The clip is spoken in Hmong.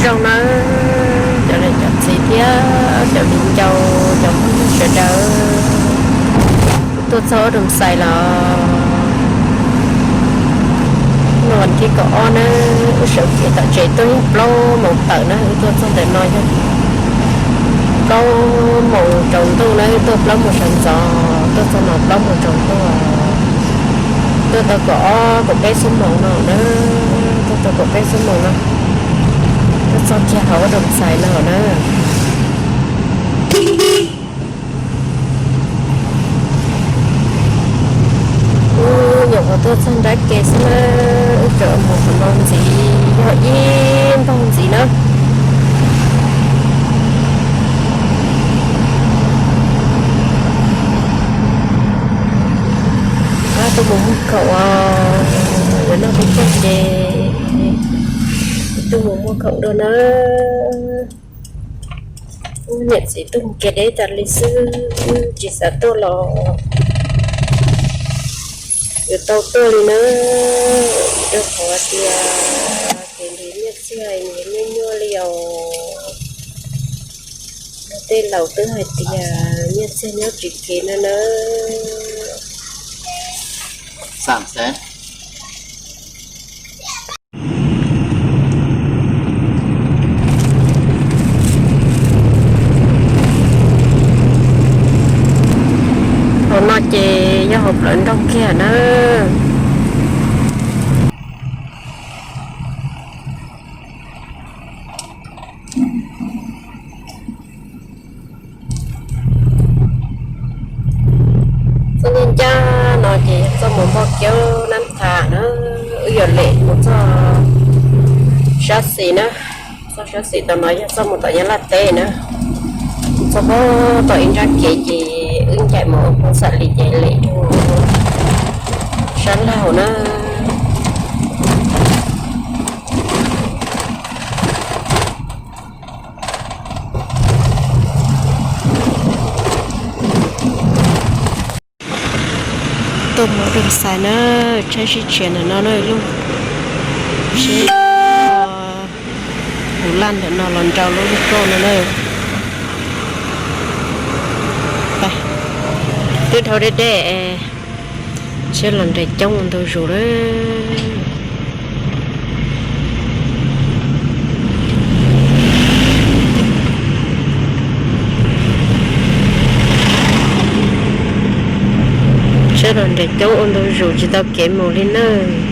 Zoo nawb, cov niam cov txiv thiab cov viv ncaus, cov phooj ywg sawv daws, tuaj txog Ub Doo Xais los no thib kaum ob nawb, wb sawv kev tom tsev tuaj yog plaub moos tawm na, wb tuaj txog ntawm no yog plaub moos tsaus ntuj na, wb tuaj plaub moos sawv ntxov, tuaj txog no plaub moos tsaus ntuj, tuaj tau kaum ob kaum peb xuab moos no na, tuaj tau kaum peb xuab moos no, tuaj txog kiag hauv Ub Doo Xais no na. Wb nyuam qhuav tuaj txog nrab ke xwb na, wb tseem mus qhov no ntxiv, yog ib npaug ntxiv na. Tuaj mus muag khoom os, yuav noj peb caug ces tuaj mus muag khoom dua na. Wb niam txiv tuaj mus kev deb tas li xwb, tsis xav tuaj los yuav tau tuaj li na, rau qhov tias kev nrhiav nyiaj txiag nrhiav nyuaj nyuaj li os. Tej laus twb hais tias nyiaj txiag nyob tsis kev no na. Hauv no ces yog hauv plawv nroog kiag na. Txoj ncaj ncaj no ces yog txoj mus npog kiaub nab thas na, wb yuav lem mus txog sab xis na, txoj sab xis tom no yog txoj mus tom Nyab Laj teb na, txoj pem tom ib nrab kev ces wb ncaim mus ua phooj xam li ces lem rau sab laug na. Tuaj mus Ub Doo Xais na, tshaib sib tshiav ntawm no na, lub seb tus laj ntawm no los nrau lub lub kauj no na. Twb dhau deb deb, seb los nres coob ua ntu zus lawm. Seb los nres coob ua ntu zus tsis tau kev mus li nawb.